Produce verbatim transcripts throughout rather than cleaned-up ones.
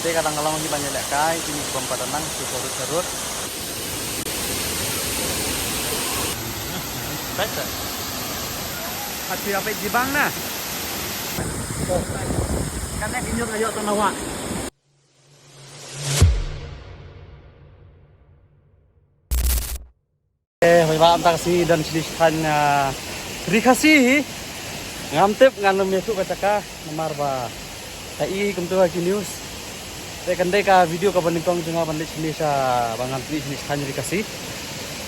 Ka dang ka long hi ban ïalehkai, kine ki bym pat nang, ki sharud sharud. Better. Ati apa jibang na? Kan ïa ki nyut ka ïoh tang na wah. Eh, hoi ba, mynta ka sngi don shini shi thaiñ, ah, ri Khasi hi. Ngam tip, ngan ym ïathuh ka jaka namar ba ka i kumto ha ki news. Te kan dei ka video kaba nyngkong jong nga ban leit shini sha, ba ngan pyni shini shi thaiñ ri Khasi.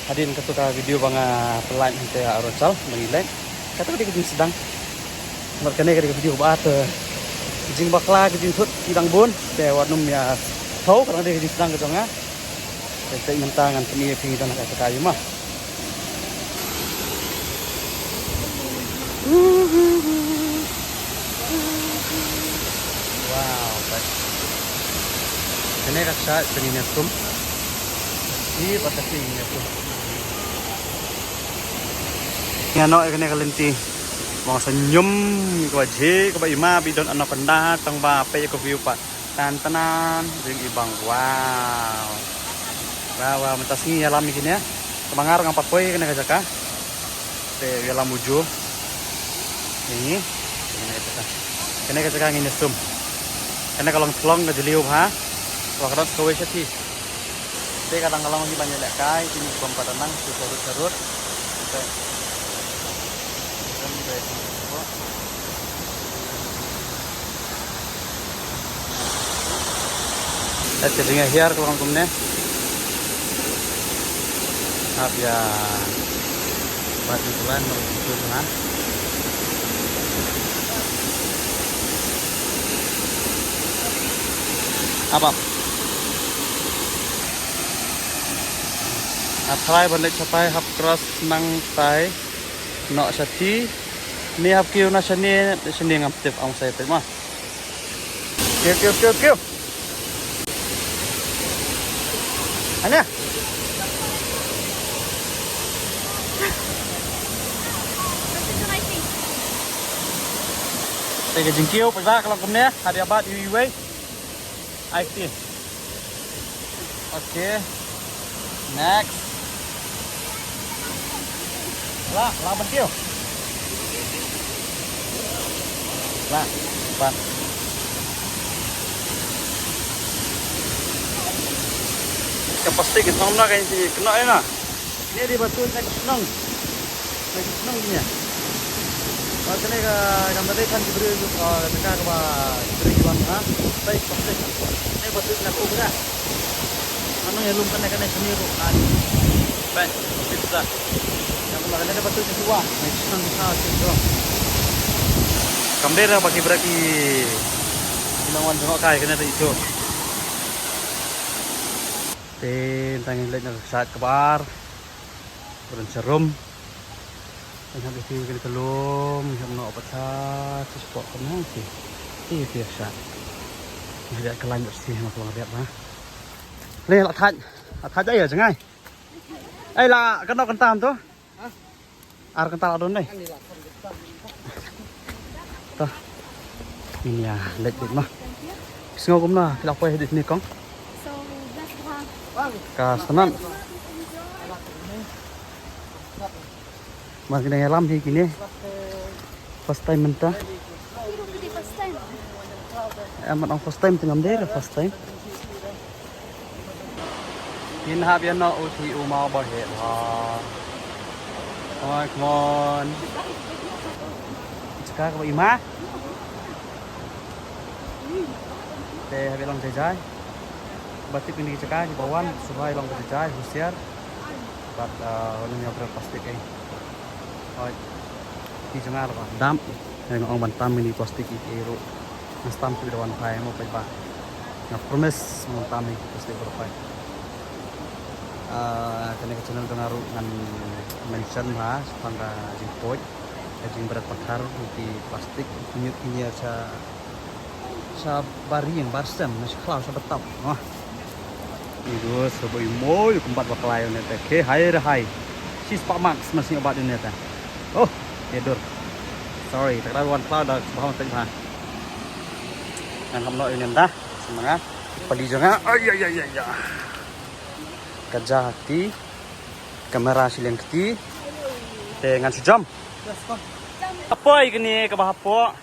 Hadien kato ka video ba nga pynlait hangtei ha Arunachal ba ngi leit. Kato ka dei ka jingsdang. Bad kane ka dei ka video kaba ar te, jingbakla ka jingthut ki dang bun. Te wat nym ïa thaw, ka dang dei ka jingsdang ka jong nga. Te mynta ngan pyni ïa phi don ha ka jaka ïa ma. Wow, guys. Kane ka sha kane ne kum. Ïa, pat ka ïa ne kum. Ïa, noh ïa kane ka lynti. Wan sa ñium ïa kaba jhieh, kaba i ma, ba i don Anaconda, tang ba peit ïa ka view pat. Tan tanan, jingibang, wow. Wow, wow, mynta sngi ïalam ïa kine. Ka Mangar ngam pat poi kane ka jaka. Te ïalam uju. Ni, kane ka jaka. Kane ka jaka ngin ïasum. Kane ka long thlong ka jylliew bha. Wa ka dang kawei shathie. Te ka dang ka long hi ban ïalehkai, kine ki bym pat nang, ki sharud sharud. Te. Te jingïahiar ka long kumne. Hap ïa bat ni kulan, mar tu na. Ap, ap. Hap trai ban leit shatai, hap cross nangtai. Noh shathie. Ne hap kiew na shane, shane ngam tip, ong sai tip ma. Kiew, kiew, kiew, kiew. Ane. Te ka jingkiew, paidbah, ka long kumne, hadien ba iwei iwei. Ai kti. Okay. Next. La, la ban kiew. La, pat. Ka plastik ka shnong na ka, kane na. Kine dei ba tuid na ka shnong. Na ka shnong kine. Ba kane ka, kam da dei than ki briew, ah, ka jaka kaba ki briew ki wan ha. Plastik, plastik. Kane ba tuid na ka ubra. Ano ngi lum kane, kane sini ko kan. Plastik sa. Kam da kane ba tuid na ka ubra. Na ka shnong ki sa ki do. Kam dei ba ki briew ki nang wan jngoh kai kane da itu. Te tang leit na ka side kaba ar. Ron sharum. Ngan hap ïa phi kane ka lum, ngan hap noh pat sha, sha spot kane ha, ti. Ti, ti sha. Ngan hap ïa ka line pat sha, ngan hap ïa ba. Le, la thait, la thait ai ïa jngai. Ai la, ka noh kyntam to. Ar kyntam la don dei. To. Ngin ïa leit beit ma. Sngew kumno, phi la poi hadien ne kong? Ka sngewtynnat. Mar kine ïalam hi kine. First time mynta. Em, ong first time te ngam dei re first time. Ngin hap ïa noh u ti u maw ba heh bha. Come on, come on. Jaka kaba i ma. Te hap ïa long jai jai. Ba tip kine ki jaka kiba wan, sngewbha ïa long ba jai jai, husiar. Bad, uh, ym ïa briew plastik ei. Hooid. Ki jong nga ruh ba dap. Nga ong ban tam ïa ki plastik kiei kiei ruh. Nga stam shuh da wan phai mo paidbah. Nga promise ngan tam ïa ki plastik ruh phai. Ah, kane ka channel jong nga ruh ngan mention bha shaphang ka jingpoi, ka jingbret pathar ïa ki plastik, ki ñiut ki ñier sha sha barieng barsem, na sha khlaw sha batap. Wah. Idu sha ba i moi kumbat ba klai une te. Ke hai re hai. Shi spah marks ma sing bat une te. Oh, ke dur. Sorry, tak da wan khlaw da sbah ma teng ha. Ngan ham no une da. Semangat. Pali jong nga. Ai, ai, ai, ai, ai. Ka ja ha kti. Kamera shiliang kti. Te ngan shu jump. Ka poi kane kaba hapoh.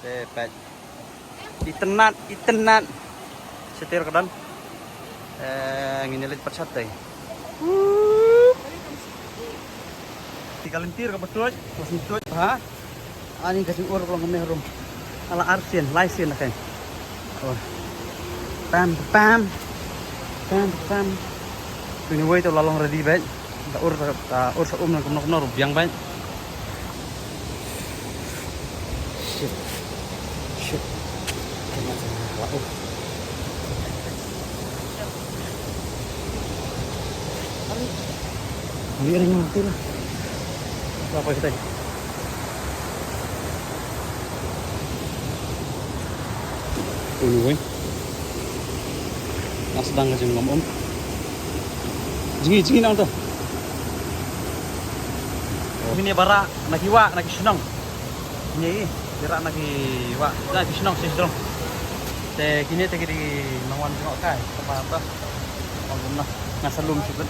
Te peit. Itynnad, itynnad. Setir ka don. Eh, ngin ïa leit pat shatei. Te ka lynti kaba tuid, kaba sngewtuid bha. Ani ka jingïaid ka long kumne harum. Ala arsien, laisien na kein. Oh. Pam, pam. Pam, pam. Te une uwei te u la long ready beit. Ka ur, ka ur sha um na kumno kumno ruh biang beit. Shit. Shit. Kena sa la ur. Ni ring mati lah. Apa kita? Ui, ui. Nga sdang ka jingngam um. Jngi, jngi nangta. Kine ba rah na ki wah, na ki shnong. Kine ki rah na ki wah, na ki shnong, shnong. Te kine te ki dei nang wan jngoh kai. Kaba ba. Wan kumno. Nga sa lum shibit.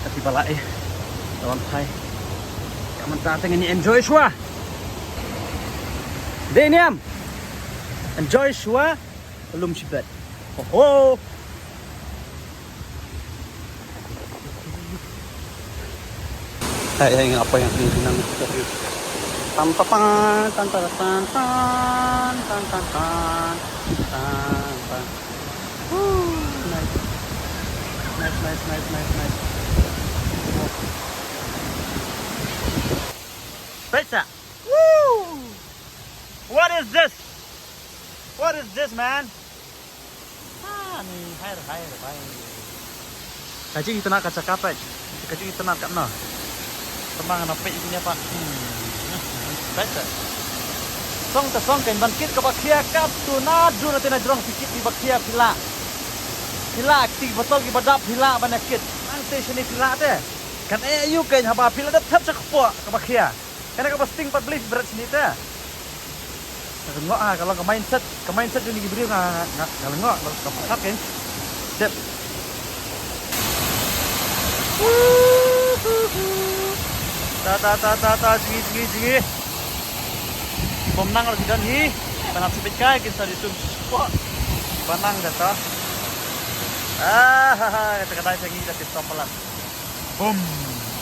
Kati ba la eh. Wan kai. Ka mynta te ngin enjoy shuwa. Dei niam. Enjoy shuwa. Lum shibit. Ho ho. Hai, hai, ngapa yang ini nang? Tan, tan, tan, tan, tan, tan, tan, tan, tan, tan, tan. Woo, nice. Nice, nice, nice, nice, nice. Pizza. Woo! What is this? What is this, man? Ah, ni hai hai hai. Ka jingitynnad ka jaka pat. Ka jingitynnad katno. Tang ba nga peit ïa kine pat. Hmm. Peit te. Song te song kein ban kit kaba khia katto naduh na te na jrong phi kit kiba khia phi lah. Phi lah kti kiba tol kiba dap phi lah ban ïa kit. Nangta shane phi lah te. Kan eh ïa u kein haba phi la dep thep sha kpoh kaba khia. Kane kaba sting pat blei phi bret shane te. Ka lyngngoh, ah, ka long ka mindset, ka mindset jong ki briew nga, nga, ka lyngngoh, ka pyrkhat kein. Dep. Ta, ta, ta, ta, ta, jngi, jngi, jngi. Ki bym nang ruh ki don hi. Ban hap shu peit kai kin sa ïa tum spot. Ban nang da ta. Ah, ha, ha, kata ka dei sa ngi da tip top palat. Bum.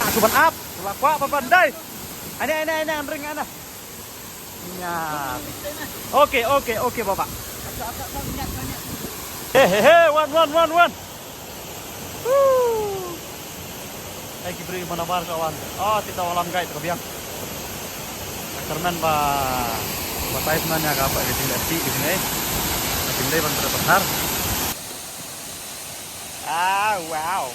Ah, tu ban ap, tu la kwah ban ban dai. Ane, ane, ane, an ring ana. Nya. Okay, okay, okay, baba. He, he, he, wan, wan, wan, wan. Woo. Ai, ki briew ba na bar ka wan. Ah, kita walam gai ka biang. Ka kyrmen ba, ba type na nya ka ba ka jingleh ti ka jingleh. Ka jingleh ban ter pathar. Ah, wow.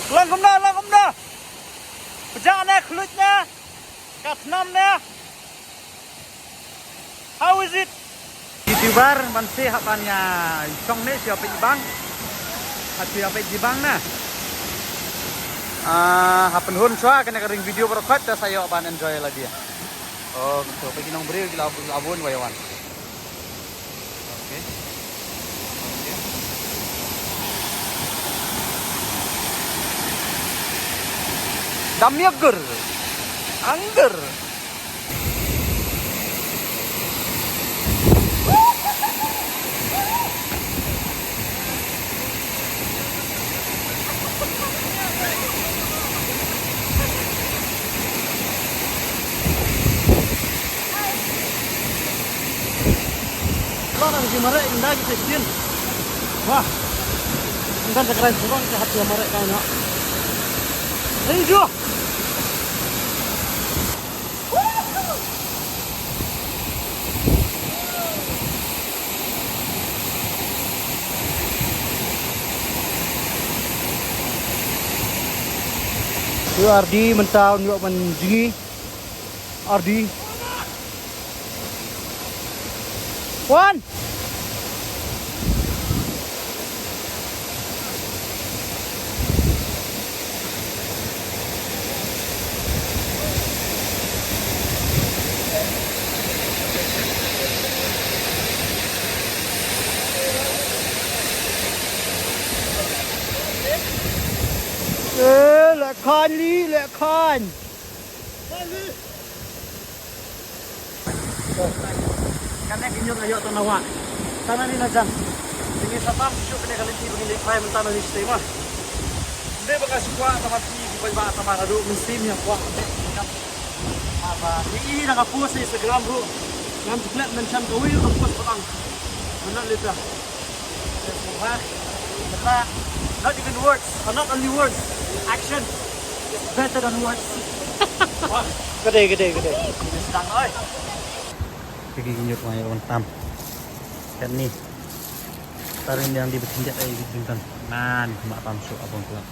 Lang kumno, lang kumno. Pjah ne, khluit ne. Ka thnam ne. How is it? YouTuber, man se hap ban ïa shong ne, shu ïa peit ibang. Hap shu ïa peit ibang na. Ah, hap pynhun shuwa kane ka ring video baroh khoit, te sa ïoh ban enjoy lade. Oh, to peit ki nongbriew ki la, la bun wai wan. Okay. Okay. Dam yagur. Anggur. Lo na ki mareh inda ki session. Wah. Inda ta krai surong ka hap ki mareh ka na. Hey, jo. Ardi mynta un ïoh ban jngi. Ardi. Wan. Khon. Kane ka ñiut nga ïoh tang na wah. Tang na ni na jam. Te ngi sa tam shuh kane ka lynti ba ngin leit phai mynta na ni shatei ma. Ym dei ba nga shu kwah tang ma phi ki paidbah, tang ma naduh mynsiem ïa nga kwah. Haba ngi i na ka post Instagram ruh ngam klet mention kawei ruh ka post ba tang. Mynta leit ta. Not even words, or not only words, action is better than words. Ka dei, ka dei, ka dei. Sdang oi. Ka ki ñiut nga ïoh ban tam. Katni. Tang ïang dei ba khyndiat ai bit bynta. Ngan khlem tam shuh, ym bun palat.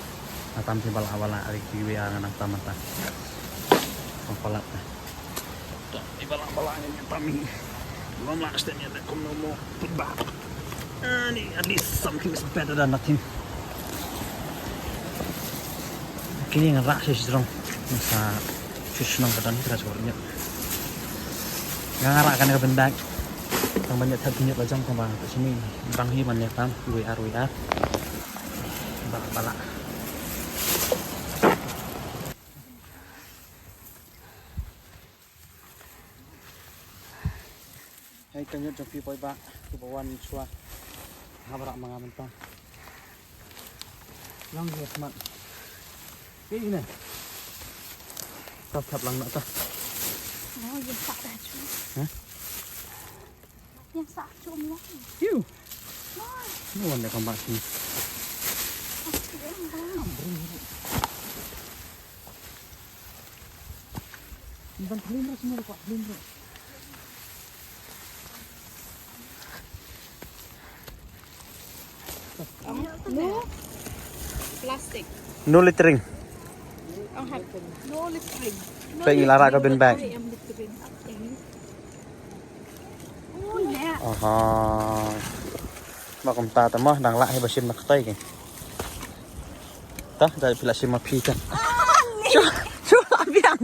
Nga tam shi ba lah ba lah, ari kiwei ar nga nang tam mynta. Ym bun palat. Tam shi ba lah ba lah, nga tam hi. Ngam lah step ïa kumno mo pynbah. Ani, at least something is better than nothing. Kine nga rah shi sdang. Nga sa shu shnong ka don hi ka jor ñiut. Nga rah kane ka bin bag. Tang ban ïa thad ñiut la jong, tang ba ka shini bang hi ban ïa tam wei ar, wei ar. Ba lah ba lah. Hei ka ñiut jong phi paidbah, kiba wan shuwa. Hap rah ma nga mynta. Long ïa smat. Ei ne. Tap tap lang na ta. Oh, ïa sah dah cu. Hah? Ïa sah cu mo. Iu. No one that come back to me. Ban clean ruh, semua ruh clean ruh. No plastic. No littering. Ang hapun. No littering. Peng lara ka bin bag. I am littering. Aha. Ma kumta ta mo dang lah hi ba shim na ktai ke. Ta da phi la shim ma phi ta. Shu shu la biang.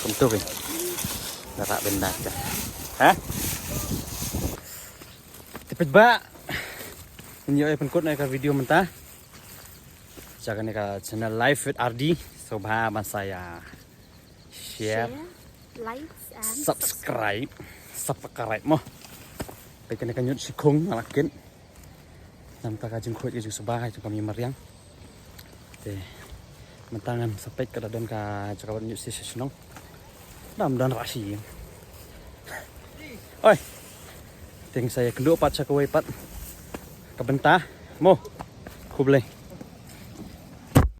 Kumtu ke. Da tak benda ke. Ha? Tipit ba. Ngi ïoh pynkut na ka video mynta. Sha kane ka channel Life with R D. Sngewbha ban sa ïa share, like and subscribe. Subscribe mo. Peit kane ka ñiut shikhong nga la kit. Namar ka jingkhuid ka jingsuba jong ka mei mariang. Te mynta ngan sa peit ka da don ka jaka ban ñiut shi sha shnong. Dam don rah shi. Oi. Te ngin sa ïakynduh pat sha kawei pat ka bynta mo. Khublei.